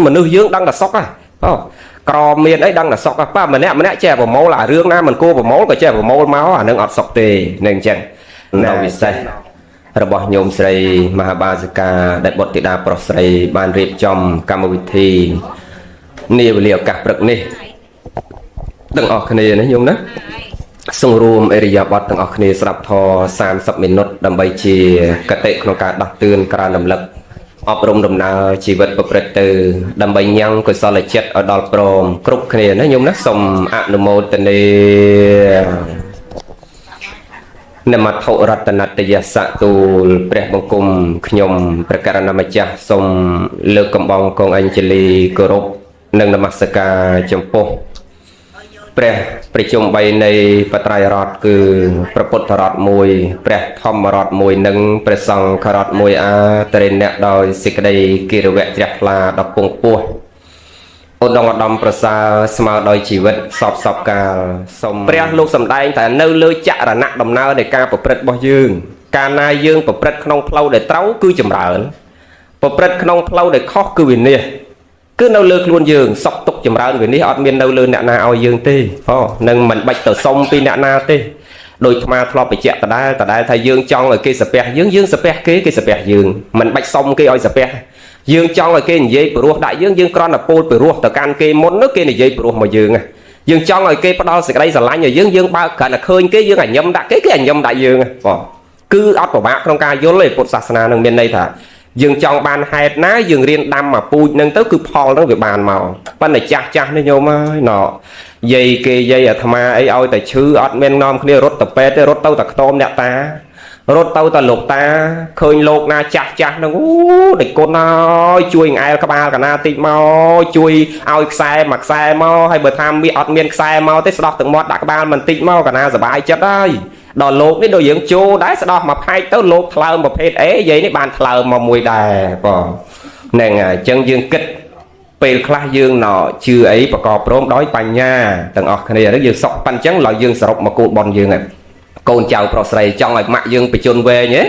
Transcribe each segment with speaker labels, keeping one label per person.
Speaker 1: មនុស្សយើងដឹងតែសុកហ៎អូក្រមានអីដឹងតែសុកហ៎ប៉ាម្នាក់ម្នាក់ចេះប្រមូលអារឿងណាមិនគួរប្រមូលក៏ចេះប្រមូលមកអានឹងអត់សុកទេនឹងអញ្ចឹងនៅពិសេសរបស់ញោមស្រីមហាបាសិកាដែលបុត្រធីតាប្រុសស្រីបានរៀបចំកម្មវិធីនាវេលាឱកាសព្រឹកនេះទាំងអស់គ្នាណាញោមណាសង្រួមអរិយាបថទាំងអស់គ្នាស្ដាប់ធម៌30មីនិតដើម្បីជាកតិក្នុងការដាស់តឿនក្រើនរំលឹកអប់រំដំណើរជីវិតប្រព្រឹត្តទៅដើម្បីញ៉ាំងកុសលចិត្តឲ្យដល់ព្រមគ្រប់គ្នាណាញោមណាសូមអនុមោទនានមត្ថុរតនតយសៈទូលព្រះបង្គំខ្ញុំព្រះករណម្ចាស់សូមលើកកំបងកងអញ្ជលីគោរពនិងនមស្ការចំពោះព្រះប្រជុំ3នៃបត្រៃរតគឺព្រះពុទ្ធរតមួយព្រះធម្មរតមួយនិងព្រះសង្ឃរតមួយអាតរិណៈដោយសេចក្តីគិរវៈជ្រះថ្លាដល់ពងពោះឧត្តមឧត្តមប្រសើរស្មើដោយជីវិតសពសពកាលសូមព្រះលោកសម្ដែងតែនៅលើចរណៈដំណើរនៃការប្រព្រឹត្តរបស់យើងកាលណាយើងប្រព្រឹត្តក្នុងផ្លូវដែលត្រូវគឺចម្រើនប្រព្រឹត្តក្នុងផ្លូវដែលខុសគឺវិនាសគឺនៅលើខ្លួនយើងសក់ទុកចម្រើនវិនិច្ឆ័យអត់មាននៅលើអ្នកណាឲ្យយើងទេអូនឹងមិនបាច់ទៅសុំពីអ្នកណាទេដោយអាត្មាធ្លាប់បញ្ជាក់ដដែលដដែលថាយើងចង់ឲ្យគេសាពះយើងយើងសាពះគេគេសាពះយើងមិនបាច់សុំគេឲ្យសាពះយើងចង់ឲ្យគេនិយាយព្រោះដាក់យើងយើងគ្រាន់តែពោលព្រោះទៅកាន់គេមុននោះគេនិយាយព្រោះមកយើងយើងចង់ឲ្យគេផ្ដល់សេចក្តីស្រឡាញ់ឲ្យយើងយើងបើកគ្រាន់តែឃើញគេយើងអញញឹមដាក់គេគេអញញឹមដាក់យើងបងគឺអត់ពិបាកក្នុងការយល់ទេពុទ្ធសាសនានឹងមានន័យថាយើងចង់បានហេតុណាយើងរៀនដាំមកពូជនឹងទៅគឺផលនឹងវាបានមកប៉ុន្តែចាស់ចាស់នេះញោមហើយណយាយគេយាយអាត្មាអីឲ្យតែឈឺអត់មាននាំគ្នារត់ទៅពេទ្យទេរត់ទៅតែខ្ទមអ្នកតារត់ទៅតែលោកតាឃើញលោកណាចាស់ចាស់ហ្នឹងអូដេចគុណហើយជួយអែលក្បាលកណាតិចមកជួយឲ្យខ្សែមួយខ្សែមកហើយបើថាមានអត់មានខ្សែមកទេស្ដោះទាំងមាត់ដាក់ក្បាលមិនតិចមកកណាសบายចិត្តហើយដល់លោកនេះដូចយើងចូលដែរស្ដោះមកផែកទៅលោកថ្លើមប្រភេទអេយាយនេះបានថ្លើមមកមួយដែរបងហ្នឹងហើយអញ្ចឹងយើងគិតពេលខ្លះយើងណជឿអីប្រកបព្រមដោយបញ្ញាទាំងអស់គ្នាហ្នឹងយើងសុកប៉ិនអញ្ចឹងឡើយយើងសរុបមកគោលបនយើងហ្នឹងកូនចៅប្រុសស្រីចង់ឲ្យម៉ាក់យើងបញ្ជន់វែងហ៎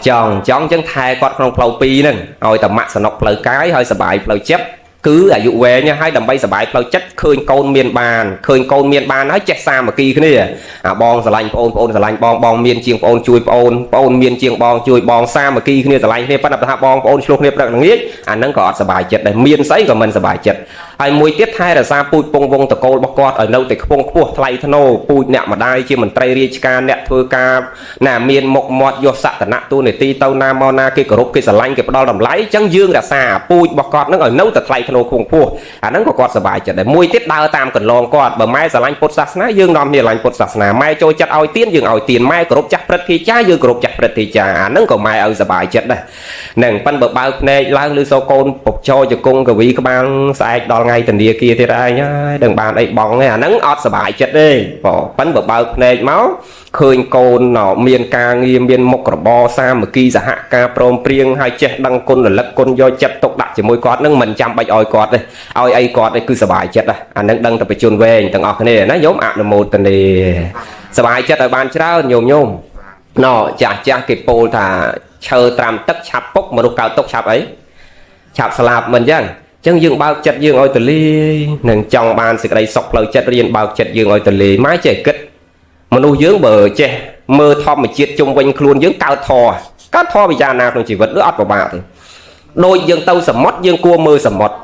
Speaker 1: ចង់ចង់អញ្ចឹងថែគាត់ក្នុងផ្លូវពីរហ្នឹងឲ្យតែម៉ាក់សនុកផ្លូវកាយហើយសบายផ្លូវចិត្តគឺអាយុវែងហើយដើម្បីសบายផ្លូវចិត្តឃើញកូនមានបានឃើញកូនមានបានហើយចេះសាមគ្គីគ្នាអាបងស្រឡាញ់ប្អូនប្អូនស្រឡាញ់បងបងមានជាងប្អូនជួយប្អូនប្អូនមានជាងបងជួយបងសាមគ្គីគ្នាស្រឡាញ់គ្នាប៉ុន្តែថាបងប្អូនឆ្លោះគ្នាព្រឹកល្ងាចអាហ្នឹងក៏អត់សบายចិត្តដែរមានស្អីក៏មិនសบายចិត្តហើយមួយទៀតថែរក្សាពូជពងវងតកូលរបស់គាត់ឲ្យនៅតែខ្ពង់ខ្ពស់ថ្លៃថ្នូរពូជអ្នកម្ដាយជាមន្ត្រីរាជការអ្នកធ្វើការណាមានមុខមាត់យកសក្តានៈទូនីតិទៅណាមកណាគេគោរពគេស្រឡាញ់គេផ្ដល់តម្លៃអញ្ចឹងយើងរក្សាពូជរបស់គាត់នឹងឲ្យនៅតែថ្លៃថ្នូរខ្ពង់ខ្ពស់អាហ្នឹងក៏គាត់សប្បាយចិត្តដែរមួយទៀតដើរតាមកន្លងគាត់បើម៉ែស្រឡាញ់ពុទ្ធសាសនាយើងនាំគ្នាស្រឡាញ់ពុទ្ធសាសនាម៉ែចូលចិត្តឲ្យទៀនយើងឲ្យទៀនម៉ែគោរពចាស់ព្រឹទ្ធាចារ្យយើងគោរពចាស់ព្រឹទ្ធាចារ្យអាហ្នឹងក៏ម៉ែឲ្យសប្បាយចិត្តដែរហ្នឹងប៉ិនបើបើកភ្នែកឡើងឬសូកូនពកចោជង្គង់កវីក្បាលស្អែកដល់ថ្ងៃធនាគារទៀតឯងហើយដឹងបានអីបងទេអាហ្នឹងអត់សប្បាយចិត្តទេបងប៉ិនបើបើកភ្នែកមកឃើញកូនមានការងារមានមុខរបរសាមគ្គីសហការព្រមព្រៀងហើយចេះដឹងគុណរលឹកគុណយកចិត្តទុកដាក់ជាមួយគាត់នឹងមិនចាំបាច់ឲ្យគាត់ទេឲ្យអីគាត់ទេគឺសប្បាយចិត្តអានឹងដឹងតែបញ្ជូនវែងទាំងអស់គ្នាណាញោមអនុមោទនាសប្បាយចិត្តឲ្យបានច្រើនញោមញោមណចាស់ចាស់គេពោលថាឈើត្រាំទឹកឆាប់ពុកមនុស្សកើតទុកឆាប់អីឆាប់ស្លាប់មិនអញ្ចឹងចឹងយើងបើកចិត្តយើងឲ្យទលាយនឹងចង់បានសេចក្តីសុខផ្លូវចិត្តរៀនបើកចិត្តយើងឲ្យទលាយម៉ែចេះគិតមនុស្សយើងបើចេះមើលធម្មជាតិជុំវិញខ្លួនយើងកើតធរកើតធរពិចារណាក្នុងជីវិតឬអត់ពិបាកទេដូចយើងទៅសមុទ្រយើងគួរមើលសមុទ្រ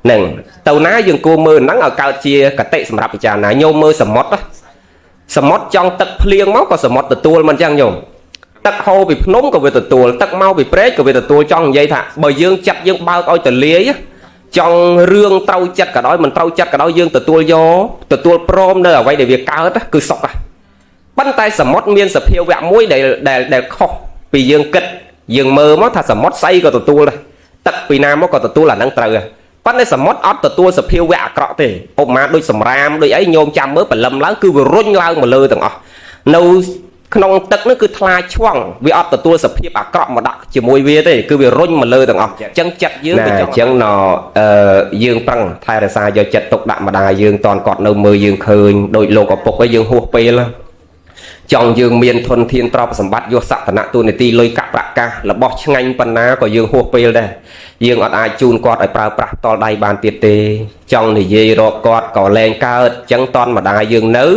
Speaker 1: ហ្នឹងទៅណាយើងគួរមើលហ្នឹងឲ្យកើតជាកតិសម្រាប់ពិចារណាញោមមើលសមុទ្រសមុទ្រចង់ទឹកភ្លៀងមកក៏សមុទ្រទទួលមិនចឹងញោមទឹកហូរពីភ្នំក៏វាទទួលទឹកមកពីព្រែកក៏វាទទួលចង់និយាយថាបើយើងចិត្តយើងបើកឲ្យទលាយចង់រឿងត្រូវចិត្តក៏ដោយមិនត្រូវចិត្តក៏ដោយយើងទទួលយកទទួលព្រមនៅអ្វីដែលវាកើតគឺសុខប៉ុន្តែសមុទ្រមានសភាវៈមួយដែលដែលដែលខុសពីយើងគិតយើងមើលមកថាសមុទ្រស្អីក៏ទទួលដែរទឹកពីណាមកក៏ទទួលអាហ្នឹងត្រូវប៉ុន្តែសមុទ្រអត់ទទួលសភាវៈអាក្រក់ទេឧបមាដូចសម្រាមដូចអីញោមចាំមើលព្រលឹមឡើងគឺវារុញឡើងមកលើទាំងអស់នៅក្នុងទឹកនោះគឺថ្លាឆ្វង់វាអត់ទទួលសភាពអាក្រក់មកដាក់ជាមួយវាទេគឺវារុញមកលើទាំងអស់អញ្ចឹងចិត្តយើងវាចង់អញ្ចឹងណអឺយើងប្រឹងថែរក្សាយកចិត្តទុកដាក់ម្ដាយយើងតនគាត់នៅមើលយើងឃើញដោយលោកឪពុកឯងយើងហួសពេល ចង់យើងមានធនធានទ្រព្យសម្បត្តិយសសក្តនៈទូនាទីលុយកាក់ប្រាក់កាសរបស់ឆ្ងាញ់ប៉ុណ្ណាក៏យើងហួសពេលដែរយើងអត់អាចជូនគាត់ឲ្យប្រើប្រាស់តល់ដៃបានទៀតទេចង់និយាយរកគាត់ក៏លែងកើតចឹងតន់ម្ដាយយើងនៅ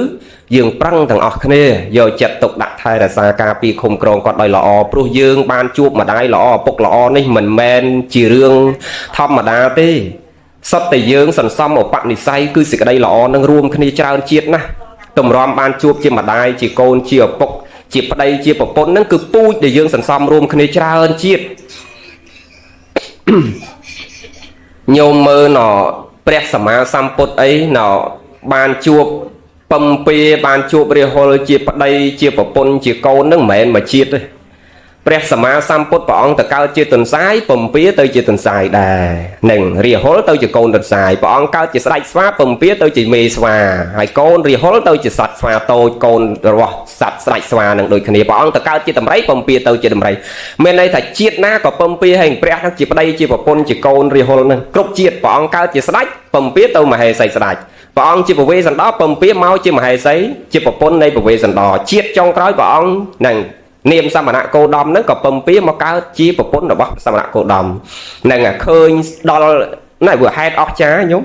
Speaker 1: យើងប្រឹងទាំងអស់គ្នាយកចិត្តទុកដាក់ថែរក្សាការពារឃុំក្រងគាត់ដោយល្អព្រោះយើងបានជួបម្ដាយល្អឪពុកល្អនេះមិនមែនជារឿងធម្មតាទេសុទ្ធតែយើងសន្សំឧបនិស្ស័យគឺសេចក្តីល្អនឹងរួមគ្នាច្រើនជាតិណាស់តម្រាំបានជួបជាម្ដាយជាកូនជាឪពុកជាប្តីជាប្រពន្ធនឹងគឺពូជដែលយើងសន្សំរួមគ្នាច្រើនជាតិញោមមើលណព្រះសម្មាសម្ពុទ្ធអីណបានជួបពំពាបានជួបរាហុលជាប្តីជាប្រពន្ធជាកូននឹងមិនមែនមួយជាតិទេព្រះសម្មាសម្ពុទ្ធព្រះអង្គទៅកើតជាទន្សាយពំពាទៅជាទន្សាយដែរនឹងរាហុលទៅជាកូនទន្សាយព្រះអង្គកើតជាស្ដេចស្វាពំពាទៅជាមេស្វាហើយកូនរាហុលទៅជាសត្វស្វាតូចកូនរបស់សត្វស្ដេចស្វានឹងដូចគ្នាព្រះអង្គទៅកើតជាដំរីពំពាទៅជាដំរីមានន័យថាជាតិណាក៏ពំពាហើយព្រះនឹងជាប្តីជាប្រពន្ធជាកូនរាហុលនឹងគ្រប់ជាតិព្រះអង្គកើតជាស្ដេចពំពាទៅមហេសីស្ដេចព្រះអង្គជាពវេសន្តរពំពាមកជាមហេសីជាប្រពន្ធនៃពវេសន្តរជាតិចុងក្រោយព្រះអង្គនឹងនាមសមណៈគោដមហ្នឹងក៏ពំពាមកកើតជាប្រពន្ធរបស់សមណៈគោដមហ្នឹងឃើញដល់ណែវាហេតុអស្ចារ្យញោម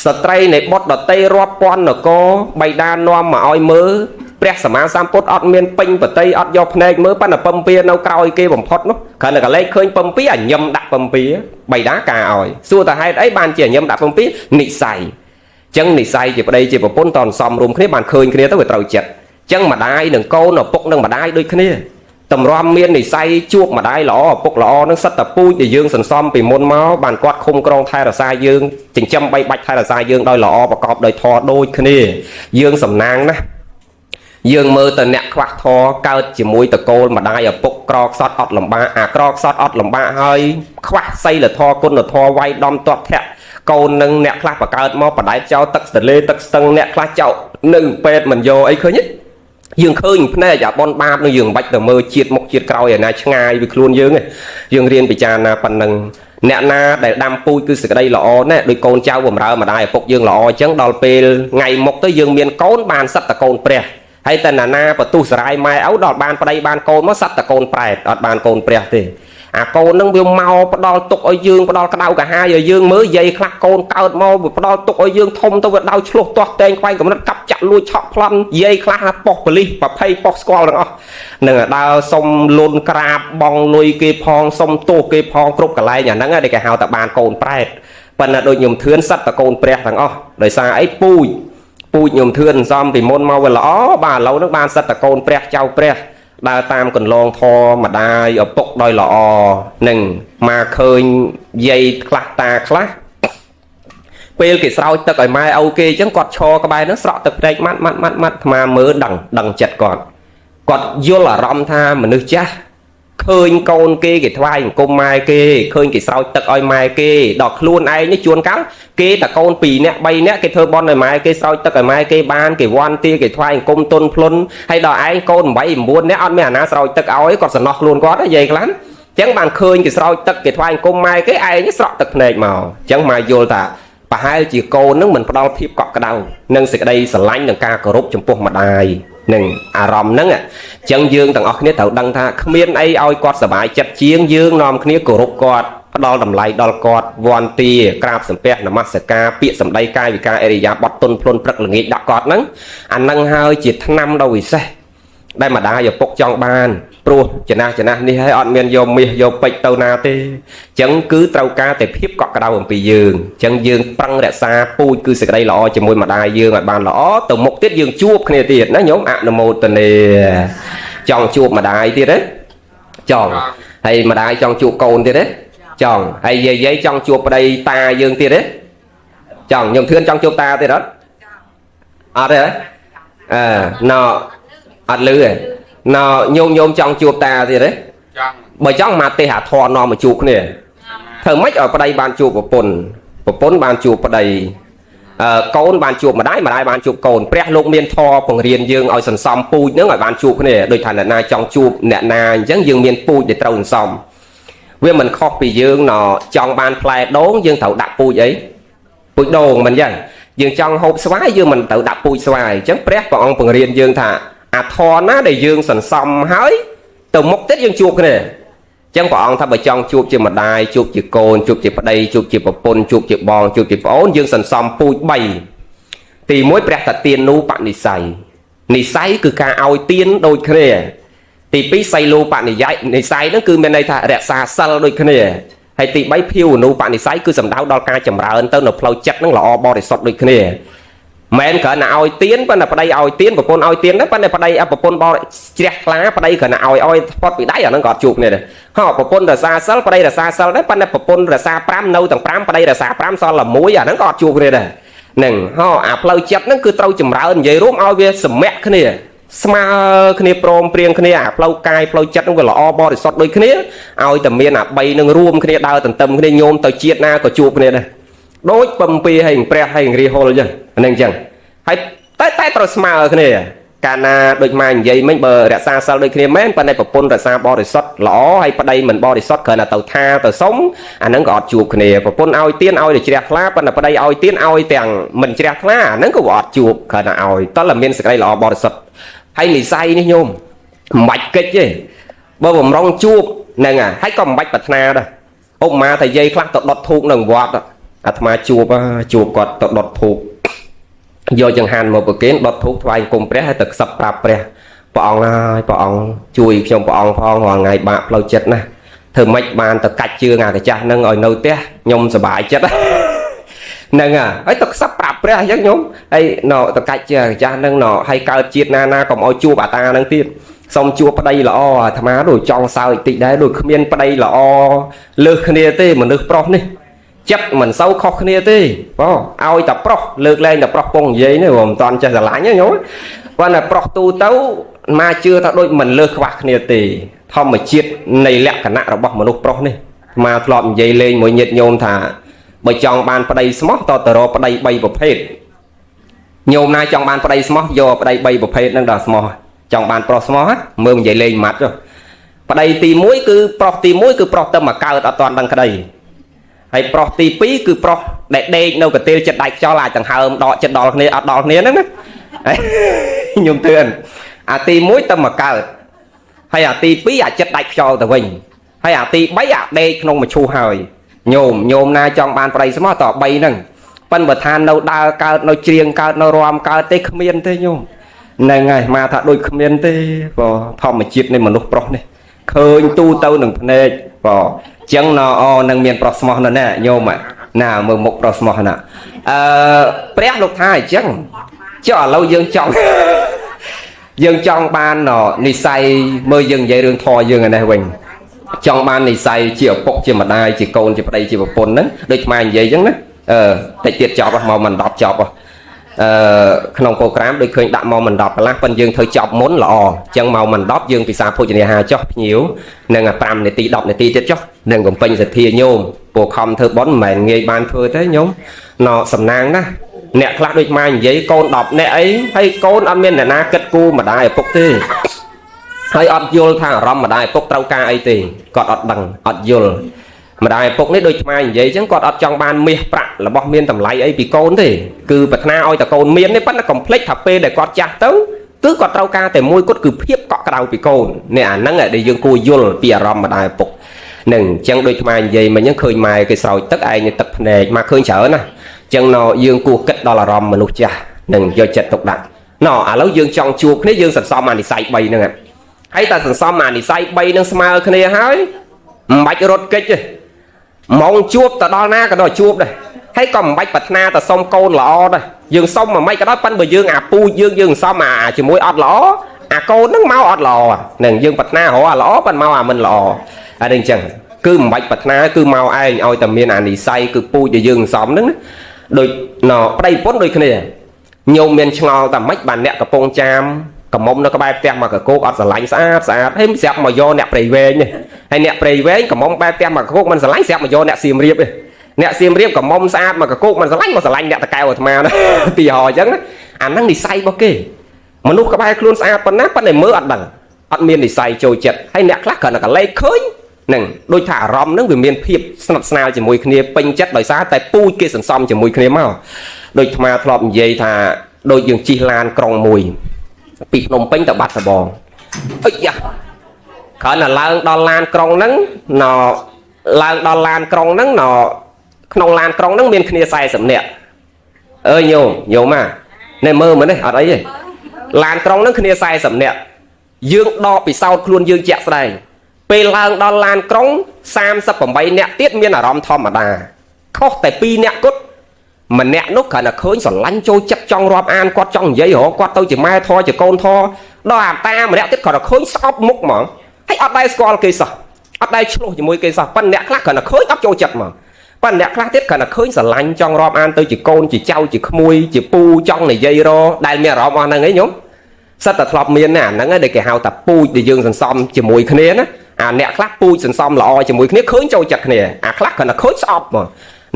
Speaker 1: ស្ត្រីនៃបុត្រដតីរាប់ពាន់នគរបៃតានាំមកឲ្យមើលព្រះសម្មាសម្ពុទ្ធអត់មានពេញបតីអត់យកភ្នែកមើលប៉ុន្តែពំពានៅក្រោយគេបំផុតនោះគ្រាន់តែកលេចឃើញពំពាអញឹមដាក់ពំពាបៃតាការឲ្យសួរតើហេតុអីបានជាអញឹមដាក់ពំពានិស័យចឹងនិស័យជាប្តីជាប្រពន្ធតនសំរួមគ្នាបានឃើញគ្នាទៅវាត្រូវចិត្តចឹងម្ដាយនិងកូនឪពុកនិងម្ដាយដូចគ្នាតម្រាំមាននិស័យជួបម្ដាយល្អឪពុកល្អនឹងសិតតែពូជដែលយើងសន្សំពីមុនមកបានគាត់ឃុំក្រងថែរក្សាយើងចិញ្ចឹមបីបាច់ថែរក្សាយើងដោយល្អប្រកបដោយធម៌ដូចគ្នាយើងសំណាងណាស់យើងមើលទៅអ្នកខ្វះធម៌កើតជាមួយតកូលម្ដាយឪពុកក្រខ្សត់អត់លំបាកអាក្រខ្សត់អត់លំបាកហើយខ្វះសីលធម៌គុណធម៌វាយដំទាត់ធាក់កូននឹងអ្នកខ្លះបកើតមកបដែតចោលទឹកស្ទលេទឹកស្ទឹងអ្នកខ្លះចោលនៅពេទ្យមិនយកអីឃើញទេយើងឃើញភ្នែកអាបនបាបនឹងយើងមិនបាច់ទៅមើលជាតិមុខជាតិក្រោយឯណាឆ្ងាយពីខ្លួនយើងទេយើងរៀនពិចារណាប៉ុណ្ណឹងអ្នកណាដែលដាំពូជគឺសេចក្តីល្អណាស់ដោយកូនចៅបំរើម្ដាយឪពុកយើងល្អអញ្ចឹងដល់ពេលថ្ងៃមុខទៅយើងមានកូនបានសត្វតកូនព្រះហើយតែណានាបន្ទុះសរាយម៉ែឪដល់បានប្តីបានកូនមកសត្វតកូនប្រែតអត់បានកូនព្រះទេអាកូននឹងវាមកផ្ដល់ទុកឲ្យយើងផ្ដល់ក្តៅកាហាយឲ្យយើងមើលយាយខ្លះកូនកើតមកវាផ្ដល់ទុកឲ្យយើងធំទៅវាដៅឆ្លោះទាស់តែងខ្វែងកំណត់កាប់ចាក់លួចឆក់ប្លន់យាយខ្លះប៉ុស្ប៉ូលីសប្រភ័យប៉ុស្ស្គាល់ទាំងអស់នឹងដើរសុំលូនក្រាបបងលុយគេផងសុំទោសគេផងគ្រប់កន្លែងអាហ្នឹងដែលគេហៅថាបានកូនប្រែតប៉ុន្តែដូចខ្ញុំធឿនសត្វតកូនព្រះទាំងអស់ដោយសារអីពូជពូជខ្ញុំធឿនសំពីមុនមកវាល្អបាទឥឡូវហ្នឹងបានសត្វតកូនព្រះចៅព្រះដើរតាមកន្លងធម៌ម្ដាយឪពុកដោយល្អនឹងមកឃើញយាយខ្លះតាខ្លះពេលគេស្រោចទឹកឲ្យម៉ែឪគេអញ្ចឹងគាត់ឈរក្បែរហ្នឹងស្រក់ទឹកភ្នែកម៉ាត់ម៉ាត់ម៉ាត់ម៉ាត់អាត្មាមើលដឹងដឹងចិត្តគាត់គាត់យល់អារម្មណ៍ថាមនុស្សចាស់ឃើញកូនគេគេថ្វាយអង្គមម៉ែគេឃើញគេស្រោចទឹកឲ្យម៉ែគេដល់ខ្លួនឯងនេះជួនកាលគេតកូន2នាក់3នាក់គេធ្វើបន់ឲ្យម៉ែគេស្រោចទឹកឲ្យម៉ែគេបានគេវន់ទាគេថ្វាយអង្គមទុនភ្លុនហើយដល់ឯងកូន8 9នាក់អត់មានអាណាស្រោចទឹកឲ្យគាត់សំណោះខ្លួនគាត់និយាយខ្លាំងចឹងបានឃើញគេស្រោចទឹកគេថ្វាយអង្គមម៉ែគេឯងស្រក់ទឹកភ្នែកមកចឹងម៉ែយល់ថាប្រហែលជាកូននឹងមិនផ្ដល់ភាពកក់ក្ដៅនិងសេចក្តីស្រឡាញ់និងការគោរពចំពោះម្ដាយនឹងអារម្មណ៍ហ្នឹងអញ្ចឹងយើងទាំងអស់គ្នាត្រូវដឹងថាគ្មានអីឲ្យគាត់សប្បាយចិត្តជាងយើងនាំគ្នាគោរពគាត់ផ្ដល់តម្លៃដល់គាត់វន្តាក្រាបសំពះនមស្ការពាក្យសម្ដីកាយវិការអរិយាបថទុនភ្លុនព្រឹកល្ងាចដាក់គាត់ហ្នឹងអាហ្នឹងហើយជាថ្នាំដ៏វិសេសដែលម្ដាយឪពុកចង់បានព្រោះចំណាស់ចំណាស់នេះហើយអត់មានយកមាសយកពេជ្រទៅណាទេអញ្ចឹងគឺត្រូវការតែភាពកក់ក្ដៅអំពីយើងអញ្ចឹងយើងប្រឹងរក្សាពូជគឺសេចក្តីល្អជាមួយម្ដាយយើងឲ្យបានល្អទៅមុខទៀតយើងជួបគ្នាទៀតណាញោមអនុមោទនាចង់ជួបម្ដាយទៀតទេចង់ហើយម្ដាយចង់ជួបកូនទៀតទេចង់ហើយយាយយាយចង់ជួបប្តីតាយើងទៀតទេចង់ញោមធឿនចង់ជួបតាទៀតអត់អត់ទេអឺណអត់លឺទេណញោមញោមចង់ជួបតាទៀតទេ
Speaker 2: ចង់
Speaker 1: បើចង់មកទេអាធរនាំមកជួបគ្នាធ្វើម៉េចឲ្យប្តីបានជួបប្រពន្ធប្រពន្ធបានជួបប្តីអឺកូនបានជួបម្ដាយម្ដាយបានជួបកូនព្រះលោកមានធរបង្រៀនយើងឲ្យសន្សំពូជនឹងឲ្យបានជួបគ្នាដូចថាអ្នកណាចង់ជួបអ្នកណាអញ្ចឹងយើងមានពូជដែលត្រូវសន្សំវាមិនខុសពីយើងណចង់បានផ្លែដូងយើងត្រូវដាក់ពូជអីពូជដូងមិនអញ្ចឹងយើងចង់ហូបស្វាយយើងមិនត្រូវដាក់ពូជស្វាយអញ្ចឹងព្រះព្រះអង្គបង្រៀនយើងថា អាធរណាដែលយើងសន្សំហើយទៅមុខទៀតយើងជួបគ្នាអញ្ចឹងព្រះអង្គថាបើចង់ជួបជាម្ដាយជួបជាកូនជួបជាប្តីជួបជាប្រពន្ធជួបជាបងជួបជាប្អូនយើងសន្សំពូជ3ទី1ព្រះតាទានូបនិស្ស័យនិស្ស័យគឺការឲ្យទានដូចគ្នាទី2សីលូបនិយ័យនិស្ស័យហ្នឹងគឺមានន័យថារក្សាសិលដូចគ្នាហើយទី3ភាវនូបនិស្ស័យគឺសំដៅដល់ការចម្រើនទៅនៅផ្លូវចិត្តហ្នឹងល្អបរិសុទ្ធដូចគ្នាមិនគ្រាន់តែឲ្យទៀនប៉ុន្តែប្តីឲ្យទៀនប្រពន្ធឲ្យទៀនដែរប៉ុន្តែប្តីប្រពន្ធបរិជ្រះថ្លាប្តីគ្រាន់តែឲ្យឲ្យផុតពីដៃអាហ្នឹងក៏អត់ជួបគ្នាដែរហោប្រពន្ធរសាសិលប្តីរសាសិលដែរប៉ុន្តែប្រពន្ធរសា5នៅទាំង5ប្តីរសា5សល់តែ1អាហ្នឹងក៏អត់ជួបគ្នាដែរហ្នឹងហោអាផ្លូវចិត្តហ្នឹងគឺត្រូវចម្រើននិយាយរួមឲ្យវាសមៈគ្នាស្មើគ្នាព្រមព្រៀងគ្នាអាផ្លូវកាយផ្លូវចិត្តហ្នឹងវាល្អបរិសុទ្ធដូចគ្នាឲ្យតែមានអា3នឹងរួមគ្នាដើរទន្ទឹមគ្នាញោមទៅជាតិណាក៏ជួបគ្នាដែរដូចពំពីហើយព្រះហើយរាហុលអញ្ចឹងហ្នឹងអញ្ចឹងហើយតែត្រូវស្មើគ្នាកាលណាដូចម៉ែនិយាយមិញបើរក្សាសិលដូចគ្នាមែនប៉ុន្តែប្រពន្ធរក្សាបរិសុទ្ធល្អហើយប្តីមិនបរិសុទ្ធគ្រាន់តែទៅថាទៅសុំអាហ្នឹងក៏អត់ជួបគ្នាប្រពន្ធឲ្យទៀនឲ្យតែជ្រះថ្លាប៉ុន្តែប្តីឲ្យទៀនឲ្យទាំងមិនជ្រះថ្លាអាហ្នឹងក៏អត់ជួបគ្រាន់តែឲ្យតើតែមានសេចក្តីល្អបរិសុទ្ធហើយនិស័យនេះញោមមិនបាច់កិច្ចទេបើបំរុងជួបហ្នឹងហើយក៏មិនបាច់ប្រាថ្នាដែរឧបមាថាយាយខ្លះទៅដុតធូបនៅវត្តអាត្មាជួបជួបគាត់ទៅដុតធូបយកចង្ហាន់មកប្រគេនដុតធូបថ្វាយគុំព្រះហើយទៅខ្សឹបប្រាប់ព្រះព្រះអង្គហើយព្រះអង្គជួយខ្ញុំព្រះអង្គផងរាល់ថ្ងៃបាក់ផ្លូវចិត្តណាធ្វើម៉េចបានទៅកាច់ជើងអាកាចាស់នឹងឲ្យនៅផ្ទះខ្ញុំសប្បាយចិត្តហ្នឹងហើយទៅខ្សឹបប្រាប់ព្រះអញ្ចឹងញោមហើយណទៅកាច់ជើងអាកាចាស់នឹងណហើយកើតជាតិណាណាកុំឲ្យជួបអាតានឹងទៀតសូមជួបប្តីល្អអាត្មាដូចចង់សើចតិចដែរដូចគ្មានប្តីល្អលើសគ្នាទេមនុស្សប្រុសនេះចិត្តមិនសូវខុសគ្នាទេបងឲ្យតែប្រុសលើកលែងតែប្រុសពងនិយាយនេះមិនតាន់ចេះស្រឡាញ់ទេញោមប៉ុន្តែប្រុសទូទៅមកជឿថាដូចមិនលើសខ្វះគ្នាទេធម្មជាតិនៃលក្ខណៈរបស់មនុស្សប្រុសនេះមកធ្លាប់និយាយលេងមួយញាតិញោមថាបើចង់បានប្តីស្មោះតទៅរកប្តី3ប្រភេទញោមណាចង់បានប្តីស្មោះយកប្តី3ប្រភេទហ្នឹងដល់ស្មោះចង់បានប្រុសស្មោះមើលនិយាយលេងម៉ាត់ចុះប្តីទី1គឺប្រុសទី1គឺប្រុសទៅមកកើតអត់តាន់ដឹងក្តីហើយប្រុសទី2គឺប្រុសដែលដេកនៅកន្ទេលចិត្តដាច់ខ្យល់អាចដង្ហើមដកចិត្តដល់គ្នាអត់ដល់គ្នាហ្នឹងណាខ្ញុំទឿនអាទី1ទៅមកកើតហើយអាទី2អាចិត្តដាច់ខ្យល់ទៅវិញហើយអាទី3អាដេកក្នុងមឈូសហើយញោមញោមណាចង់បានប្តីស្មោះត3ហ្នឹងប៉ិនបើថានៅដើរកើតនៅច្រៀងកើតនៅរំកើតទេគ្មានទេញោមហ្នឹងហើយមកថាដូចគ្មានទេបើធម្មជាតិនៃមនុស្សប្រុសនេះឃើញទូទៅនឹងភ្នែកបើចឹងណអូនឹងមានប្រុសស្មោះនៅណាញោមណាមើលមុខប្រុសស្មោះណាអឺព្រះលោកថាអញ្ចឹងចុះឥឡូវយើងចង់យើងចង់បាននិស័យមើលយើងនិយាយរឿងធម៌យើងឯនេះវិញចង់បាននិស័យជាឪពុកជាម្ដាយជាកូនជាប្តីជាប្រពន្ធហ្នឹងដូចខ្មែរនិយាយអញ្ចឹងណាអឺតិចទៀតចប់មកមិន10ចប់អឺក្នុងប្រូក្រាមដូចឃើញដាក់មកមិន10កន្លះប៉ុន្តែយើងធ្វើចប់មុនល្អអញ្ចឹងមកមិន10យើងពិសាភោជនាហារចុះភ្ញៀវនឹង5នាទី10នាទីទៀតចុះនឹងកំពេញសទ្ធាញោមពួកខំធ្វើបុណ្យមិនមែនងាយបានធ្វើទេញោមណសំណាងណាអ្នកខ្លះដូចម៉ែនិយាយកូន10នាក់អីហើយកូនអត់មានអ្នកណាគិតគូរម្ដាយឪពុកទេហើយអត់យល់ថាអារម្មណ៍ម្ដាយឪពុកត្រូវការអីទេគាត់អត់ដឹងអត់យល់ម្ដាយឪពុកនេះដូចខ្មែរនិយាយអញ្ចឹងគាត់អត់ចង់បានមាសប្រាក់របស់មានតម្លៃអីពីកូនទេគឺប្រាថ្នាឲ្យតែកូនមានទេប៉ុន្តែកុំភ្លេចថាពេលដែលគាត់ចាស់ទៅគឺគាត់ត្រូវការតែមួយគត់គឺភាពកក់ក្ដៅពីកូននេះអាហ្នឹងដែលយើងគួរយល់ពីអារម្មណ៍ម្ដាយឪពុកនឹងអញ្ចឹងដូចខ្មែរនិយាយមិញហ្នឹងឃើញម៉ែគេស្រោចទឹកឯងទឹកភ្នែកមកឃើញច្រើនណាអញ្ចឹងណយើងគួរគិតដល់អារម្មណ៍មនុស្សចាស់នឹងយកចិត្តទុកដាក់ណឥឡូវយើងចង់ជួបគ្នាយើងសន្សំអានិស័យ3ហ្នឹងហើយតែសន្សំអានិស័យ3ហ្នឹងស្មើគ្នាហើយមិនបាច់រត់គេចទេម៉ងជួបទៅដល់ណាក៏ដល់ជួបដែរហើយក៏មិនបាច់ប្រាថ្នាទៅសុំកូនល្អដែរយើងសុំមិនម៉េចក៏ដោយប៉ិនបើយើងអាពូជយើងយើងសុំអាជាមួយអត់ល្អអាកូនហ្នឹងមកអត់ល្អហ្នឹងយើងប្រាថ្នារកអាល្អប៉ិនមកអាមិនល្អអានេះអញ្ចឹងគឺមិនបាច់ប្រាថ្នាគឺមកឯងឲ្យតែមានអានិស័យគឺពូជដែលយើងសុំហ្នឹងណាដូចណប្តីប្រពន្ធដូចគ្នាញោមមានឆ្ងល់តែម៉េចបានអ្នកកំពង់ចាមកំមុំនៅក្បែរផ្ទះមកកកោកអត់ស្រឡាញ់ស្អាតស្អាតហើយស្រាប់មកយកអ្នកព្រៃវែងនេះហើយអ្នកព្រៃវែងកំមុំបែបផ្ទះមកកកោកមិនស្រឡាញ់ស្រាប់មកយកអ្នកសៀមរាបទេអ្នកសៀមរាបកំមុំស្អាតមកកកោកមិនស្រឡាញ់មកស្រឡាញ់អ្នកតកែវអាត្មាណាទីហោអញ្ចឹងអាហ្នឹងនិស័យរបស់គេមនុស្សក្បែរខ្លួនស្អាតប៉ុណ្ណាប៉ុន្តែមើលអត់ដឹងអត់មាននិស័យចូលចិត្តហើយអ្នកខ្លះគ្រាន់តែកលេចឃើញហ្នឹងដូចថាអារម្មណ៍ហ្នឹងវាមានភាពស្និទ្ធស្នាលជាមួយគ្នាពេញចិត្តដោយសារតែពូជគេសន្សំជាមួយគ្នាមកដូចអាត្មាធ្លាប់និយាយថាដូចយើងជិះឡានក្រុងមួយ ពីភ្នំពេញទៅបាត់ដំបងអុយយ៉ាគ្រាន់តែឡើងដល់ឡានក្រុងហ្នឹងណឡើងដល់ឡានក្រុងហ្នឹងណក្នុងឡានក្រុងហ្នឹងមានគ្នា40នាក់អើយញោមញោមអានេះមើលមើលនេះអត់អីទេឡានក្រុងហ្នឹងគ្នា40នាក់យើងដកពិសោធន៍ខ្លួនយើងជាក់ស្ដែងពេលឡើងដល់ឡានក្រុង38នាក់ទៀតមានអារម្មណ៍ធម្មតាខុសតែ2នាក់គត់ម្នាក់នោះគ្រាន់តែឃើញស្រឡាញ់ចូលចិត្តចង់រាប់អានគាត់ចង់និយាយរកគាត់ទៅជាម៉ែធរជាកូនធរដល់អាតាម្នាក់ទៀតគ្រាន់តែឃើញស្អប់មុខហ្មងហើយអត់ដែលស្គាល់គេសោះអត់ដែលឆ្លោះជាមួយគេសោះប៉ុន្តែអ្នកខ្លះគ្រាន់តែឃើញអត់ចូលចិត្តហ្មងប៉ុន្តែអ្នកខ្លះទៀតគ្រាន់តែឃើញស្រឡាញ់ចង់រាប់អានទៅជាកូនជាចៅជាក្មួយជាពូចង់និយាយរដែលមានអារម្មណ៍អស់ហ្នឹងឯងញោមសិតតែធ្លាប់មានណាអាហ្នឹងដែលគេហៅថាពូជដែលយើងសន្សំជាមួយគ្នាណាអាអ្នកខ្លះពូជសន្សំល្អជាមួយគ្នាឃើញចូលចិត្តគ្នាអាខ្លះគ្រាន់តែឃើញស្អប់ហ្មង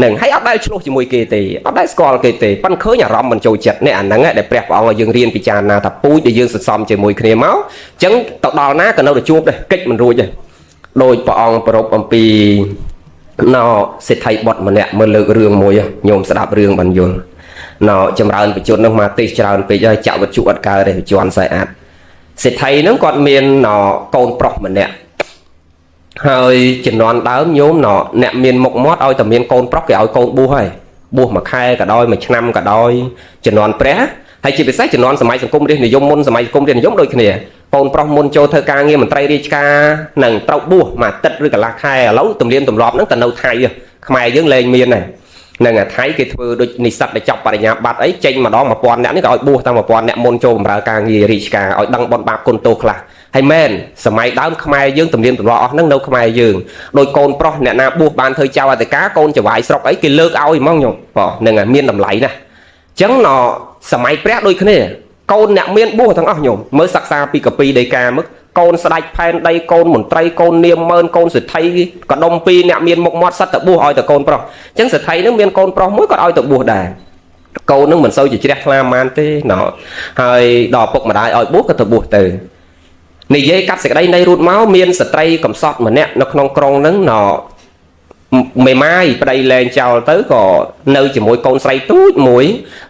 Speaker 1: នឹងហើយអត់ដែលឆ្លោះជាមួយគេទេអត់ដែលស្គាល់គេទេប៉ិនឃើញអារម្មណ៍មិនចូលចិត្តនេះអាហ្នឹងដែលព្រះព្រះអង្គឲ្យយើងរៀនពិចារណាថាពូជដែលយើងសន្សំជាមួយគ្នាមកអញ្ចឹងទៅដល់ណាក៏នៅតែជួបដែរកិច្ចមិនរួចដែរដោយព្រះអង្គប្រពអំពីណសេដ្ឋីបុត្រម្នាក់មើលលើករឿងមួយញោមស្ដាប់រឿងបានយល់ណចម្រើនបច្ចុប្បន្ននោះមកទេសច្រើនពេកហើយចាក់វត្ថុអត់កើតទេជន់ខ្សែអាត់សេដ្ឋីហ្នឹងគាត់មានកូនប្រុសម្នាក់ហើយជំនាន់ដើមញោមណអ្នកមានមុខមាត់ឲ្យតែមានកូនប្រុសគេឲ្យកូនបួសហើយបួសមួយខែក៏ដោយមួយឆ្នាំក៏ដោយជំនាន់ព្រះហើយជាពិសេសជំនាន់សម័យសង្គមរាស្ត្រនិយមមុនសម័យសង្គមរាស្ត្រនិយមដូចគ្នាកូនប្រុសមុនចូលធ្វើការងារមន្ត្រីរាជការនឹងត្រូវបួសមួយអាទិត្យឬកន្លះខែឥឡូវទំនៀមទម្លាប់ហ្នឹងទៅនៅថៃខ្មែរយើងលែងមានហើយនឹងអាថៃគេធ្វើដូចនិស្សិតដែលចប់បរិញ្ញាបត្រអីចេញម្ដង1000នាក់នេះក៏ឲ្យបួសតាម1000នាក់មុនចូលបម្រើការងាររាជការឲ្យដឹងបុណ្យបាបគុណទោសខ្លះហើយមែនសម័យដើមខ្មែរយើងទំនៀមទម្លាប់អស់ហ្នឹងនៅខ្មែរយើងដោយកូនប្រុសអ្នកណាបួសបានធ្វើចៅអធិការកូនចវាយស្រុកអីគេលើកឲ្យហ្មងញោមបងហ្នឹងហើយមានតម្លៃណាស់អញ្ចឹងណសម័យព្រះដូចគ្នាកូនអ្នកមានបួសទាំងអស់ញោមមើលសិក្សាពីកពីដីកាមើលកូនស្ដេចផែនដីកូនមន្ត្រីកូននាមម៉ឺនកូនសេដ្ឋីកដុំពីរអ្នកមានមុខមាត់សិតតែបួសឲ្យតែកូនប្រុសអញ្ចឹងសេដ្ឋីនឹងមានកូនប្រុសមួយគាត់ឲ្យទៅបួសដែរកូននឹងមិនសូវជាជ្រះថ្លាម៉ានទេណហើយដល់ពុកម្ដាយឲ្យបួសក៏ទៅបួសទៅនិយាយកាត់សេចក្តីនៃរូតមកមានស្ត្រីកំសត់ម្នាក់នៅក្នុងក្រុងហ្នឹងណមេម៉ាយប្តីលែងចោលទៅក៏នៅជាមួយកូនស្រីទូចមួយ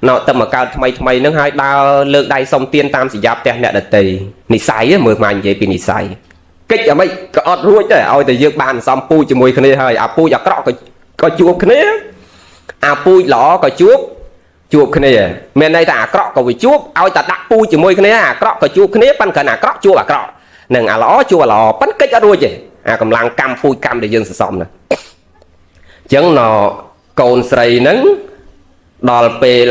Speaker 1: ណទៅមកកើតថ្មីថ្មីហ្នឹងហើយដើរលើកដៃសុំទានតាមសញ្ញាផ្ទះអ្នកដតីនិស័យមើលមកនិយាយពីនិស័យកិច្ចអ្វីក៏អត់រួចដែរឲ្យតែយើងបានសំពូជជាមួយគ្នាហើយអាពូជអាក្រក់ក៏ជួបគ្នាអាពូជល្អក៏ជួបគ្នាមានន័យថាអាក្រក់ក៏វាជួបឲ្យតែដាក់ពូជជាមួយគ្នាអាក្រក់ក៏ជួបគ្នាប៉ិនគ្រាន់អាក្រក់ជួបអាក្រក់និងអាល្អជួបអាល្អប៉ិនកិច្ចអត់រួចទេអាកម្លាំងកម្មពូជកម្មដែលយើងសន្សំហ្នឹងអញ្ចឹងណកូនស្រីហ្នឹងដល់ពេល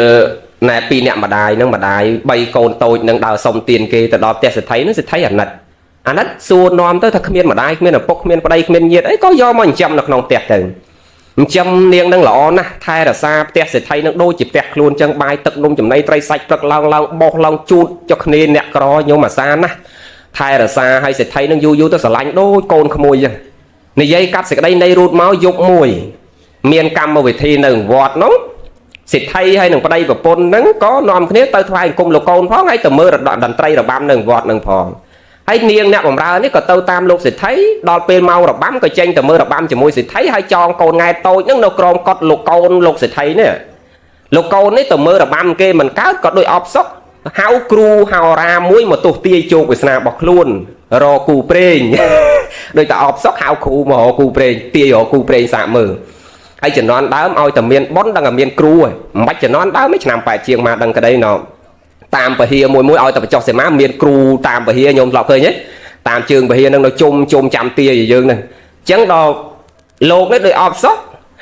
Speaker 1: ណែពីរអ្នកម្ដាយហ្នឹងម្ដាយ3កូនតូចនឹងដើរសុំទានគេទៅដល់ផ្ទះសេដ្ឋីហ្នឹងសេដ្ឋីអាណិតអាណិតសួរនាំទៅថាគ្មានម្ដាយគ្មានឪពុកគ្មានប្តីគ្មានញាតិអីក៏យកមកចិញ្ចឹមនៅក្នុងផ្ទះទៅចិញ្ចឹមនាងនឹងល្អណាស់ថែរក្សាផ្ទះសេដ្ឋីនឹងដូចជាផ្ទះខ្លួនចឹងបាយទឹកនំចំណីត្រីសាច់ព្រឹកឡើងឡើងបោះឡើងជូតចុះគ្នាអ្នកក្រញោមអាសាណាស់ថែរក្សាឲ្យសេដ្ឋីនឹងយូរយូរទៅស្រឡាញ់ដូចកូនក្មួយចឹងនិយាយកាត់សេចក្តីនៃរូតមកយប់មួយមានកម្មវិធីនៅវត្តនោះសេដ្ឋីហើយនឹងប្តីប្រពន្ធហ្នឹងក៏នាំគ្នាទៅថ្វាយអង្គមលោកកូនផងហើយទៅមើលតន្ត្រីរបាំនៅវត្តហ្នឹងផងហើយនាងអ្នកបំរើនេះក៏ទៅតាមលោកសេដ្ឋីដល់ពេលមករបាំក៏ចេញទៅមើលរបាំជាមួយសេដ្ឋីហើយចងកូនង៉ែតូចហ្នឹងនៅក្រោមកត់លោកកូនលោកសេដ្ឋីនេះលោកកូននេះទៅមើលរបាំគេមិនកើតក៏ដូចអបសុកហៅគ្រូហោរាមួយមកទោះទាយជោគវាសនារបស់ខ្លួនរកគូព្រេងដូចតែអបសុកហៅគ្រូមករកគូព្រេងទាយរកគូព្រេងសាកមើលហើយជំនាន់ដើមឲ្យតែមានប៉ុនដឹងតែមានគ្រូហើយមិនបាច់ជំនាន់ដើមទេឆ្នាំ8ជាងមកដឹងក្តីណតាមពហិមួយមួយឲ្យតែបញ្ចុះសេមាមានគ្រូតាមពហិញោមធ្លាប់ឃើញទេតាមជើងពហិនឹងនៅជុំជុំចាំទាយយើងហ្នឹងអញ្ចឹងដល់លោកនេះដូចអបសុក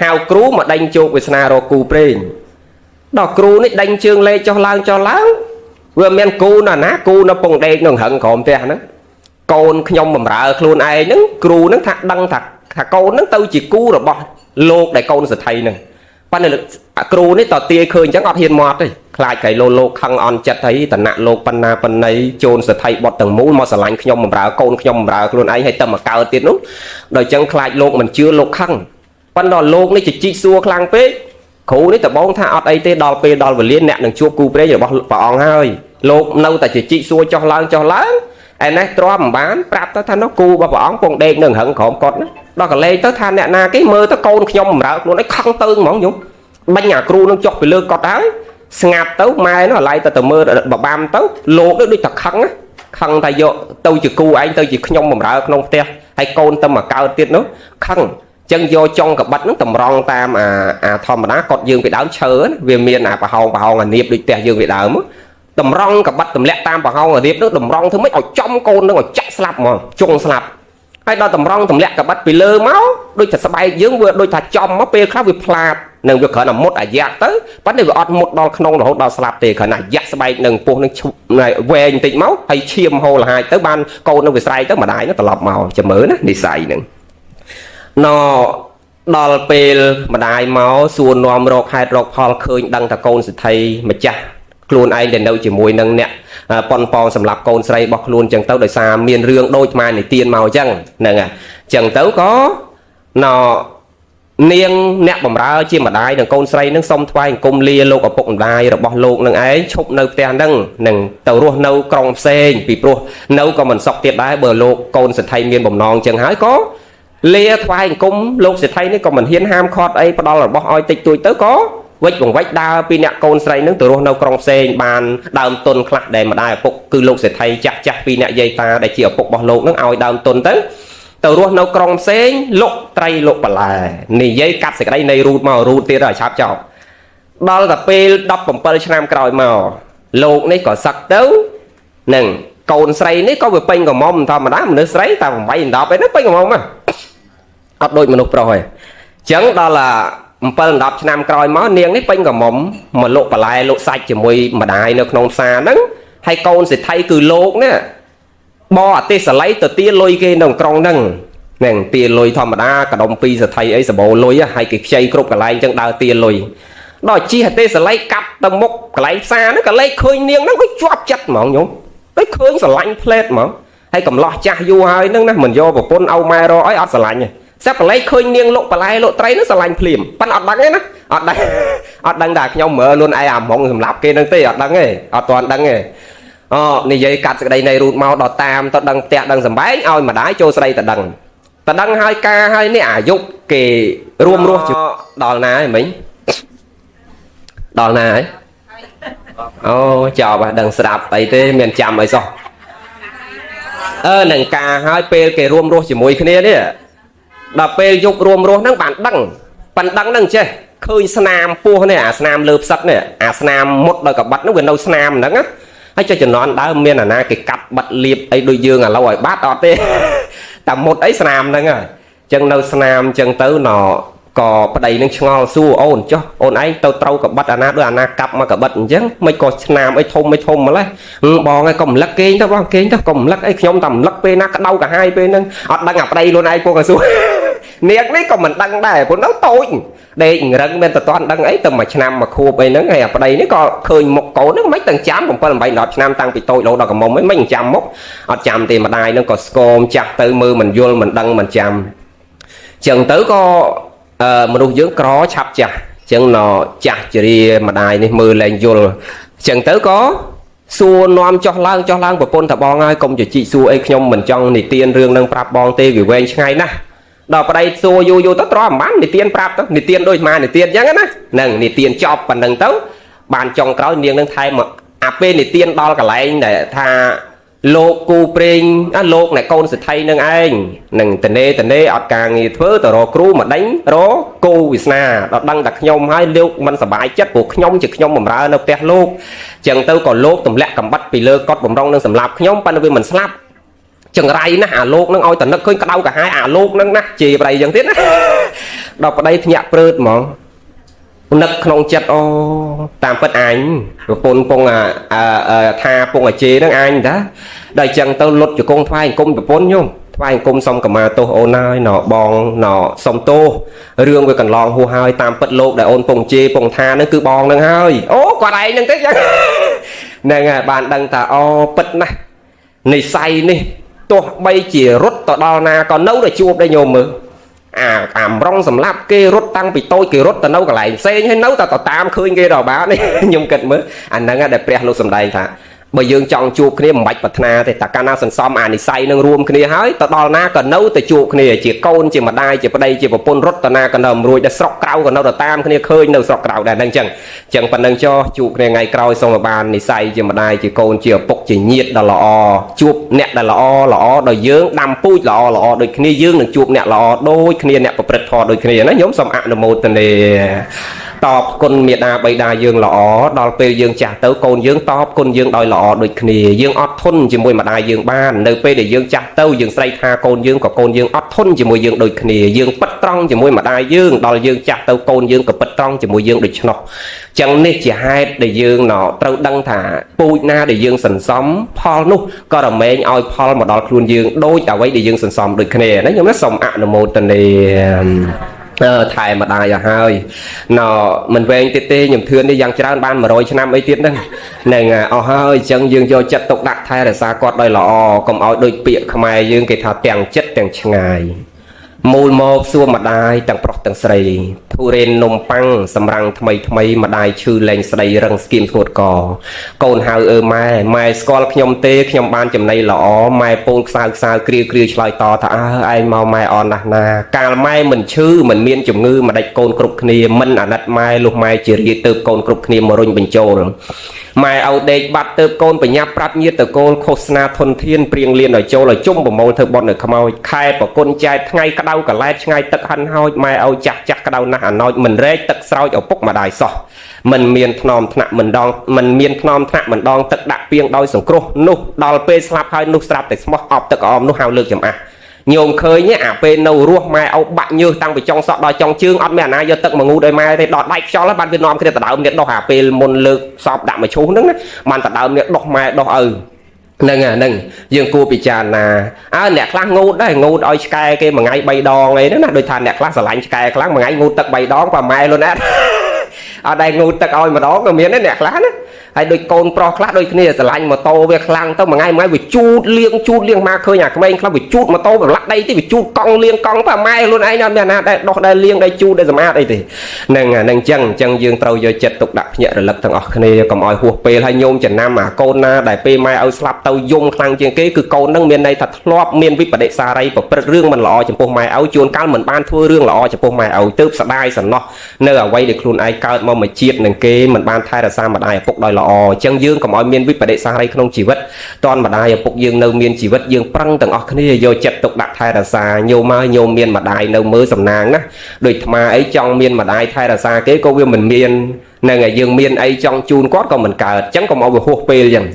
Speaker 1: ហៅគ្រូមកដេញជោគវាសនារកគូព្រេងដល់គ្រូនេះដេញជើងលេខចុះឡើងចុះឡើងវាមានគូណាណាគូនៅពងដេកនៅរឹងក្រោមផ្ទះហ្នឹងកូនខ្ញុំបំរើខ្លួនឯងហ្នឹងគ្រូហ្នឹងថាដឹងថាកូនហ្នឹងទៅជាគូរបស់លោកដែលកូនសេដ្ឋីហ្នឹងប៉ុន្តែគ្រូនេះតទាយឃើញអញ្ចឹងអត់ហ៊ានមាត់ទេខ្លាចកៃលោលោកខឹងអន់ចិត្តហើយតណៈលោកបណ្ណាបណ្ណីជូនសេដ្ឋីបុតទាំងមូលមកស្រឡាញ់ខ្ញុំបំរើកូនខ្ញុំបំរើខ្លួនឯងហើយទៅមកកើតទៀតនោះដល់អញ្ចឹងខ្លាចលោកមិនជឿលោកខឹងប៉ុន្តែលោកនេះជជីកសួរខ្លាំងពេកគ្រូនេះតបងថាអត់អីទេដល់ពេលដល់វេលាអ្នកនឹងជួបគូព្រេងរបស់ព្រះអង្គហើយលោកនៅតែជជីកសួរចុះឡើងចុះឡើងឯនេះទ្រាំមិនបានប្រាប់ទៅថានោះគូរបស់ព្រះអង្គពងដេកនឹងរឹងក្រោមកត់ណាដល់កលេងទៅថាអ្នកណាគេមើលទៅកូនខ្ញុំបំរើខ្លួនឯងខឹងទៅហ្មងញោមបាញ់អាគ្រូនឹងចុះពីលើកត់ហើយ ស្ងាត់ទៅម៉ែនោះអាឡ័យទៅទៅមើលបបាំទៅលោកនោះដូចតែខឹងណាខឹងថាយកទៅជាគូឯងទៅជាខ្ញុំបំរើក្នុងផ្ទះហើយកូនទៅមកកើតទៀតនោះខឹងចឹងយកចុងកបិតហ្នឹងតម្រង់តាមអាធម្មតាកត់យើងពីដើមឈើណាវាមានអាប្រហោងប្រហោងអានៀបដូចផ្ទះយើងពីដើមតម្រង់កបិតទម្លាក់តាមប្រហោងអានៀបនោះតម្រង់ធ្វើម៉េចឲ្យចំកូនហ្នឹងឲ្យចាក់ស្លាប់ហ្មងជង់ស្លាប់ហើយដល់តម្រង់ទម្លាក់កបិតពីលើមកដូចតែស្បែកយើងវាដូចថាចំមកពេលខ្លះវាផ្លាតនឹងវាគ្រាន់តែមុតអាយ៉ាក់ទៅប៉ុន្តែវាអត់មុតដល់ក្នុងរហូតដល់ស្លាប់ទេគ្រាន់តែអាយ៉ាក់ស្បែកនឹងពោះនឹងវែងបន្តិចមកហើយឈាមហូរលហាយទៅបានកូននឹងវាស្រែកទៅម្ដាយនឹងត្រឡប់មកចាំមើលណានិស័យនឹងណដល់ពេលម្ដាយមកសួរនាំរកហេតុរកផលឃើញដឹងថាកូនសិទ្ធិម្ចាស់ខ្លួនឯងដែលនៅជាមួយនឹងអ្នកប៉ុនប៉ងសម្រាប់កូនស្រីរបស់ខ្លួនចឹងទៅដោយសារមានរឿងដូចម៉ែនិទានមកចឹងហ្នឹងហើយចឹងទៅក៏ណនាងអ្នកបំរើជាម្ដាយនិងកូនស្រីនឹងសុំថ្វាយអង្គមលាលោកឪពុកម្ដាយរបស់លោកនឹងឯងឈប់នៅផ្ទះនឹងនឹងទៅរស់នៅក្រុងផ្សេងពីព្រោះនៅក៏មិនសុខទៀតដែរបើលោកកូនសេដ្ឋីមានបំណងចឹងហើយក៏លាថ្វាយអង្គមលោកសេដ្ឋីនេះក៏មិនហ៊ានហាមឃាត់អីផ្ដល់របស់ឲ្យតិចតួចទៅក៏វិចបង្វិចដើរពីអ្នកកូនស្រីនឹងទៅរស់នៅក្រុងផ្សេងបានដើមទុនខ្លះដែលម្ដាយឪពុកគឺលោកសេដ្ឋីចាស់ចាស់ពីអ្នកយាយតាដែលជាឪពុករបស់លោកនឹងឲ្យដើមទុនទៅទៅរស់នៅក្រុងផ្សេងលុកត្រីលុកបន្លែនិយាយកាត់សេចក្តីនៃរូតមករូតទៀតឲ្យឆាប់ចប់ដល់តែពេល17ឆ្នាំក្រោយមកលោកនេះក៏សឹកទៅនឹងកូនស្រីនេះក៏វាពេញក្រមុំធម្មតាមនុស្សស្រីតែ8 10អីហ្នឹងពេញក្រមុំហ៎អត់ដូចមនុស្សប្រុសទេអញ្ចឹងដល់7 10ឆ្នាំក្រោយមកនាងនេះពេញក្រមុំមកលក់បន្លែលក់សាច់ជាមួយម្ដាយនៅក្នុងផ្សារហ្នឹងហើយកូនសេដ្ឋីគឺលោកនេះបអតិសល័យទៅទាលុយគេនៅក្រុងហ្នឹងហ្នឹងទាលុយធម្មតាកដុំពីសថីអីសបោលុយហើយគេខ្ចីគ្រប់កន្លែងចឹងដើរទាលុយដល់ជិះអតិសល័យកាប់ទៅមុខកន្លែងផ្សារហ្នឹងក៏លេខឃើញនាងហ្នឹងដូចជាប់ចិត្តហ្មងញោមដូចឃើញស្រឡាញ់ផ្លេតហ្មងហើយកំឡោះចាស់យូរហើយហ្នឹងណាមិនយកប្រពន្ធឲ្យម៉ែរកអីអត់ស្រឡាញ់ទេស្រាប់កលេខឃើញនាងលក់បន្លែលក់ត្រីហ្នឹងស្រឡាញ់ភ្លាមប៉ិនអត់ដឹងទេណាអត់ដឹងអត់ដឹងតែខ្ញុំមើលខ្លួនឯងអាម៉ងសម្រាប់គេហ្នឹងទេអត់ដឹងទេអត់ទាន់ដឹងទេអូនិយាយកាត់សេចក្តីនៃរូតមកដល់តាមទៅដឹងផ្ទះដឹងសំបែងឲ្យម្ដាយចូលស្រីទៅដឹងទៅដឹងហើយការហើយនេះអាយុគេរួមរស់ដល់ណាហើយមិញដល់ណាហើយអូចប់ហើយដឹងស្ដាប់អីទេមានចាំអីសោះអឺនឹងការហើយពេលគេរួមរស់ជាមួយគ្នានេះដល់ពេលយប់រួមរស់ហ្នឹងបានដឹងប៉ិនដឹងហ្នឹងចេះឃើញស្នាមពោះនេះអាស្នាមលើផ្សិតនេះអាស្នាមមុតដោយកបិតហ្នឹងវានៅស្នាមហ្នឹងណាហើយចុះជំនាន់ដើមមានអាណាគេកាត់បិទលៀបអីដូចយើងឥឡូវឲ្យបាត់អត់ទេតែមុតអីស្នាមហ្នឹងហើយចឹងនៅស្នាមចឹងទៅណក៏ប្តីនឹងឆ្ងល់សួរអូនចុះអូនឯងទៅត្រូវកបិតអាណាដូចអាណាកាប់មកកបិតអញ្ចឹងមិនក៏ស្នាមអីធំអីធំម្ល៉េះបងឯងកុំរំលឹកគេងទៅបងគេងទៅកុំរំលឹកអីខ្ញុំតែរំលឹកពេលណាក្តៅកាហាយពេលហ្នឹងអត់ដឹងអាប្តីខ្លួនឯងពងឲ្យសួរនាងនេះក៏មិនដឹងដែរព្រោះនៅតូចដេករឹងមានតតាន់ដឹងអីទៅមួយឆ្នាំមួយខួបអីហ្នឹងហើយអាប្តីនេះក៏ឃើញមុខកូនហ្នឹងមិនទាំងចាំ7 8 10ឆ្នាំតាំងពីតូចរហូតដល់កំមុំហ្នឹងមិនចាំមុខអត់ចាំទេម្ដាយហ្នឹងក៏ស្គមចាស់ទៅមើលមិនយល់មិនដឹងមិនចាំចឹងទៅក៏មនុស្សយើងក្រឆាប់ចាស់ចឹងណចាស់ជរាម្ដាយនេះមើលលែងយល់ចឹងទៅក៏សួរនាំចោះឡើងចោះឡើងប្រពន្ធតបងហើយកុំជជីកសួរអីខ្ញុំមិនចង់និទានរឿងនឹងប្រាប់បងទេវាវែងឆ្ងាយណាស់ដល់ប្តីសួរយូរយូរទៅទ្រាំមិនបាននិទានប្រាប់ទៅនិទានដូចមកនិទានអញ្ចឹងណាហ្នឹងនិទានចប់ប៉ុណ្្នឹងទៅបានចុងក្រោយនាងនឹងថែមមកអាពេលនិទានដល់កន្លែងដែលថាលោកគូព្រេងលោកអ្នកកូនសិទ្ធិនឹងឯងនឹងតនេតនេអត់ការងារធ្វើទៅរកគ្រូមកដេញរកគូវាសនាដល់ដឹងតែខ្ញុំហើយលោកមិនសប្បាយចិត្តព្រោះខ្ញុំជាខ្ញុំបំរើនៅផ្ទះលោកចឹងទៅក៏លោកទម្លាក់កំបិតពីលើកត់បំរុងនឹងសម្លាប់ខ្ញុំប៉ុន្តែវាមិនស្លាប់ចង្រៃណាស់អាលោកនឹងឲ្យតនឹកឃើញក្តៅកាហាយអាលោកនឹងណាជេរប្តីចឹងទៀតណាដល់ប្តីភ្ញាក់ព្រឺតហ្មងនឹកក្នុងចិត្តអូតាមពិតអញប្រពន្ធពងអាថាពងអាជេហ្នឹងអញតាដល់ចឹងទៅលុតជង្គង់ថ្វាយអង្គមប្រពន្ធញោមថ្វាយអង្គមសុំកម្មាទោសអូនហើយណបងណសុំទោសរឿងវាកន្លងហួសហើយតាមពិតលោកដែលអូនពងជេរពងថាហ្នឹងគឺបងហ្នឹងហើយអូគាត់ឯងហ្នឹងទេចឹងហ្នឹងហើយបានដឹងថាអូពិតណាស់និស័យនេះទោះបីជារត់ទៅដល់ណាក៏នៅតែជួបដែរញោមមើលអាម្រុងសម្លាប់គេរត់តាំងពីតូចគេរត់ទៅនៅកន្លែងផ្សេងហើយនៅតែទៅតាមឃើញគេដល់បាននេះខ្ញុំគិតមើលអាហ្នឹងដែលព្រះលោកសំដែងថា បើយើងចង់ជួបគ្នាមិនបាច់ប្រាថ្នាទេតែកាលណាសន្សំអានិស័យនឹងរួមគ្នាហើយទៅដល់ណាក៏នៅតែជួបគ្នាជាកូនជាម្ដាយជាប្តីជាប្រពន្ធរត់ទៅណាក៏នៅមិនរួចដែរស្រុកក្រៅក៏នៅតែតាមគ្នាឃើញនៅស្រុកក្រៅដែរហ្នឹងអញ្ចឹងអញ្ចឹងប៉ុណ្្នឹងចុះជួបគ្នាថ្ងៃក្រោយសូមឲ្យបាននិស័យជាម្ដាយជាកូនជាឪពុកជាញាតិដ៏ល្អជួបអ្នកដែលល្អល្អដោយយើងដាំពូជល្អល្អដូចគ្នាយើងនឹងជួបអ្នកល្អដូចគ្នាអ្នកប្រព្រឹត្តធម៌ដូចគ្នាណាញោមសូមអនុមោទនាតបគុណមេដាបៃតាយើងល្អដល់ពេលយើងចាស់ទៅកូនយើងតបគុណយើងដោយល្អដូចគ្នាយើងអត់ធន់ជាមួយម្ដាយយើងបាននៅពេលដែលយើងចាស់ទៅយើងស្រីថាកូនយើងក៏កូនយើងអត់ធន់ជាមួយយើងដូចគ្នាយើងពិតត្រង់ជាមួយម្ដាយយើងដល់យើងចាស់ទៅកូនយើងក៏ពិតត្រង់ជាមួយយើងដូច្នោះចឹងនេះជាហេតុដែលយើងណត្រូវដឹងថាពូជណាដែលយើងសន្សំផលនោះក៏រមែងឲ្យផលមកដល់ខ្លួនយើងដូចអ្វីដែលយើងសន្សំដូចគ្នាណាខ្ញុំណាសូមអនុមោទនាអឺថែម្ដាយឲ្យហើយណមិនវែងទៀតទេខ្ញុំធឿននេះយ៉ាងច្រើនបាន100ឆ្នាំអីទៀតហ្នឹងហ្នឹងអស់ហើយអញ្ចឹងយើងយកចិត្តទុកដាក់ថែរក្សាគាត់ដោយល្អកុំឲ្យដូចពាក្យខ្មែរយើងគេថាទាំងចិត្តទាំងឆ្ងាយមូលមកសួរម្ដាយទាំងប្រុសទាំងស្រីធុរេននំប៉័ងសម្រាំងថ្មីថ្មីម្ដាយឈឺលែងស្ដីរឹងស្គៀមស្ងួតកកូនហៅអើម៉ែម៉ែស្គាល់ខ្ញុំទេខ្ញុំបានចំណៃល្អម៉ែពោលខ្សៅខ្សៅគ្រាគ្រាឆ្លើយតថាអើឯងមកម៉ែអនណាស់ណាកាលម៉ែមិនឈឺមិនមានជំងឺម្ដេចកូនគ្រប់គ្នាមិនអាណិតម៉ែលុះម៉ែជារាទៅកូនគ្រប់គ្នាមករុញបញ្ចូលម៉ែឲ្យដេកបាត់ទៅកូនបញ្ញាប្រាប់ញាតតកូលឃោសនាធនធានព្រៀងលៀនឲ្យចូលឲ្យជុំប្រមូលធ្វើបុណ្យនៅខ្មោចខែប្រគុណចែកថ្ងៃក្តៅកឡែតឆ្ងាយទឹកហិនហោចម៉ែឲ្យចាស់ចាស់ក្តៅណាស់អាណោចមិនរែកទឹកស្រោចឪពុកម្ដាយសោះមិនមានថ្នមថ្នាក់មិនដងមិនមានថ្នមថ្នាក់មិនដងទឹកដាក់ពីងដោយសង្គ្រោះនោះដល់ពេលស្លាប់ហើយនោះស្រាប់តែស្មោះអបទឹកអមនោះហៅលើកចំអាស់ញោមឃើញអាពេលនៅរស់ម៉ែឪបាក់ញើសតាំងពីចុងសក់ដល់ចុងជើងអត់មានអាណាយកទឹកមកងូតឲ្យម៉ែទេដល់ដាច់ខ្យល់បានវានាំគ្នាទៅដើមនេះដោះអាពេលមុនលើកសពដាក់មកឈូសហ្នឹងណាបានទៅដើមនេះដោះម៉ែដោះឪហ្នឹងហ្នឹងយើងគួរពិចារណាអើអ្នកខ្លះងូតដែរងូតឲ្យឆ្កែគេមួយថ្ងៃ3ដងអីហ្នឹងណាដូចថាអ្នកខ្លះស្រឡាញ់ឆ្កែខ្លាំងមួយថ្ងៃងូតទឹក3ដងបើម៉ែខ្លួនឯងអត់ដែរងូតទឹកឲ្យម្ដងក៏មានដែរអ្នកខ្លះណាហើយដូចកូនប្រុសខ្លះដូចគ្នាស្រឡាញ់ម៉ូតូវាខ្លាំងទៅមួយថ្ងៃមួយថ្ងៃវាជូតលៀងជូតលៀងមកឃើញអាក្មេងខ្លះវាជូតម៉ូតូវាលាក់ដីទេវាជូតកង់លៀងកង់បើម៉ែខ្លួនឯងអត់មានណាដែរដោះដែរលៀងដែរជូតដែរសម្អាតអីទេហ្នឹងហ្នឹងចឹងអញ្ចឹងយើងត្រូវយកចិត្តទុកដាក់ភ្ញាក់រលឹកទាំងអស់គ្នាកុំឲ្យហួសពេលហើយញោមចំណាំអាកូនណាដែលពេលម៉ែឲ្យស្លាប់ទៅយំខ្លាំងជាងគេគឺកូនហ្នឹងមានន័យថាធ្លាប់មានវិបដិសារីប្រព្រឹត្តរឿងមិនល្អចំពោះម៉ែឲ្យជួនកាលមិនបានធ្វើរឿងល្អចំពោះម៉ែឲ្យទើបស្ដាយសំណោះនៅអ្វីដែលខ្លួនឯងកើតមកមួយជាតិនឹងគេមិនបានថែរក្សាម្ដាយឪពុកដោយល្អអញ្ចឹងយើងកុំឲ្យមានវិបដិសារីក្នុងជីវិតតនម្ដាយឪពុកយើងនៅមានជីវិតយើងប្រឹងទាំងអស់គ្នាយកចិត្តទុកដាក់ថែរក្សាញោមមកញោមមានម្ដាយនៅមើលសំណាងណាដូចអាត្មាអីចង់មានម្ដាយថែរក្សាគេក៏វាមិនមាននឹងឲ្យយើងមានអីចង់ជូនគាត់ក៏មិនកើតអញ្ចឹងកុំឲ្យវាហួសពេលអញ្ចឹង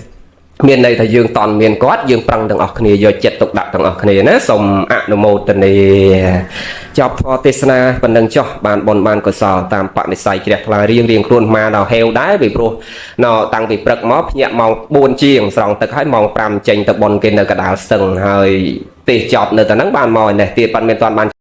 Speaker 1: មានន័យថាយើងតន់មានគាត់យើងប្រឹងទាំងអស់គ្នាយកចិត្តទុកដាក់ទាំងអស់គ្នាណាសូមអនុមោទនាចប់ធម៌ទេសនាប៉ុណ្ណឹងចុះបានបុណ្យបានកុសលតាមបនិស្ស័យជ្រះថ្លារៀងរៀងខ្លួនមកដល់ហេវដែរពីព្រោះណតាំងពីព្រឹកមកភ្ញាក់ម៉ោង4ជាងស្រង់ទឹកហើយម៉ោង5ចេញទៅបុណ្យគេនៅកដាលស្ទឹងហើយទេសចប់នៅតែហ្នឹងបានមកឯនេះទៀតប៉ាន់មានតាន់បាន